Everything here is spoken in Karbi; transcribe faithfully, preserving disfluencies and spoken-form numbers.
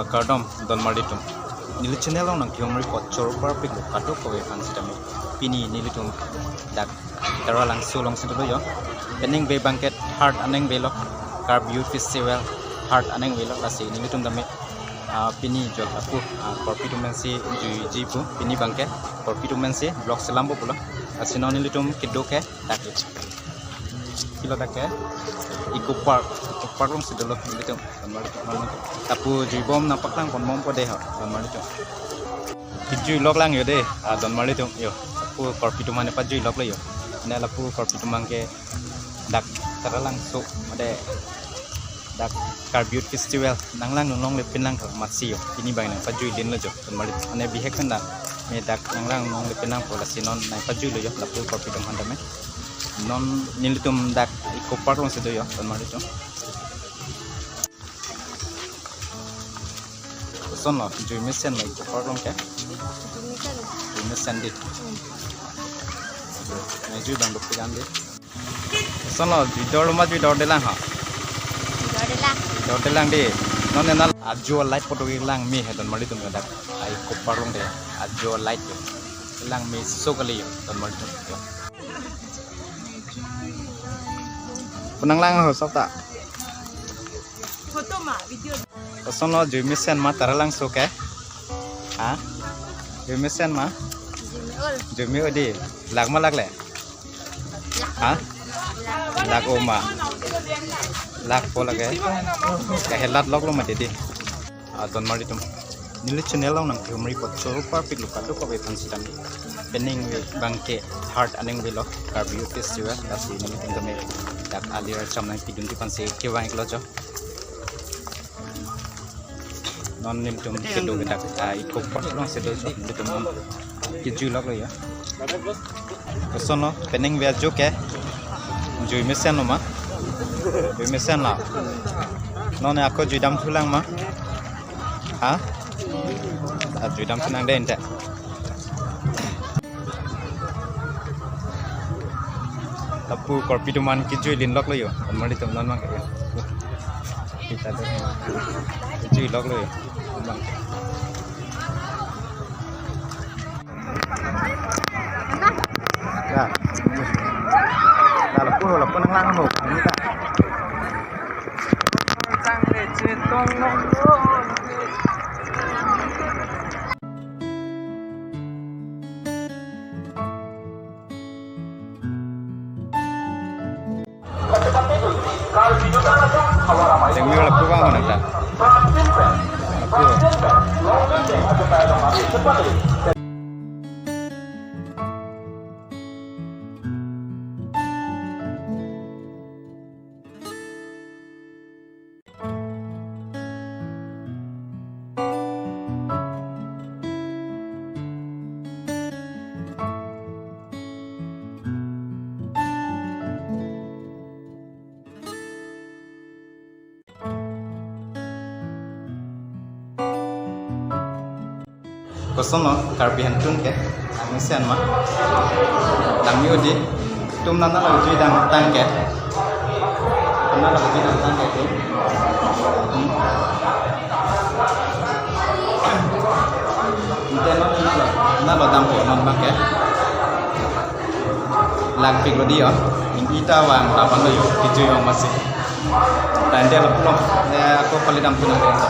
Kardom donmarlitum. Neli channel along nangkehumri apot choro parpiklo kadokave aphan sitame. Pini nelitum dak Taralangso alongsi dolo jo. Peningve abangke heart aningve lo. Karbi Youth Festival heart aningve lo, lasi nelitum tame, ah, pini jo lapu, ah, korpi atum pensi juiji pu, pini abangke korpi atum pensi vlog selampo pulo. Lasi non nelitum kedo ke dak, pilo dak ke Eco Park, Eco Park alongsi dolo nelitum. Lapu juibom nangpaklang ponbompo dei ho, donmarlitum. Kejui loklang jo dei, ah, donmarlitum jo. Lapu korpi atum aphan pajui loklo jo. Ne lapu korpi atum abangke dak Taralangso, mate dak Karbi Youth Festival nanglang nunong le pinlang tha amatsi jo. Pini abang nangpajui linlo jo, donmarlitum. Ane bihek pen dak, ne dak nanglang nunong le pinlangpo, lasi non nangpajuilo jo lapu korpi atum aphan tame. Non nelitum dak Eco Park alongsi do jo, donmarlitum. Kosonlo, jui mesen ma Eco Park along ke? Jui mesen. Jui mesen dei. Hmm. Nai jui abang dopik an dei. Kosonlo, jui dorlo ma jui dordelang ha? Jui dordelang. Dordelang dei. Non nena ajo light photo kelang me he, donmarlitum, dak Eco Park along dei. Ajo light dei. Kelang meso kali jo, donmarlitum. Penang lang ho sop ta. Photo ma, video. Kosonlo, jui mesen ma Taralangso ke? Ha? Jui mesen ma? Jui me-ol. Jui me-ol dei. Lak ma lakle? Ha? Lak-o ma? Lakpo lake. Kahelat loklo mati dei. Ah, donmarlitum. Neli channel along nangkehumri apot choro parpiklo kadokave aphan sitame. Peningve abangke heart aningve lo, Karbi Youth Festival, lasi nelitum tame dak alir acham nangpidunji aphansi kevang-iklo jo. Non nelitum kedo ke dak, ah, Eco Park alongsi do jo, nelitum non kejui loklo jo. Kosonlo, peningve ajo ke? Jui mesenlo ma? Jui mesen lo. Non ako jui damthulang ma? Ha? Ah, jui damthunang dei ente. Lapu korpi atum aphan kejui lin loklo jo. Amar itum non mang ke jo. Kita do. Kejui loklo jo. Mang. Ya. Ya, lapu ho, lapu nanglang ho. Ini ta. Dengmi lapu bang mana ta? Lapu. Koson lo Karbi hantun ke, angmesen ma. Damji dei, itum nana lo jui damtang ke. Nana lo jui damtang ke itum. Hmm. Ante non nana lo, nana lo dampo non bang ke. Lak pik lo dei jo. Ita vang ta pan lo jo, kejui jo masi. Tangte lapu lo, ya, ako pali damthu nang.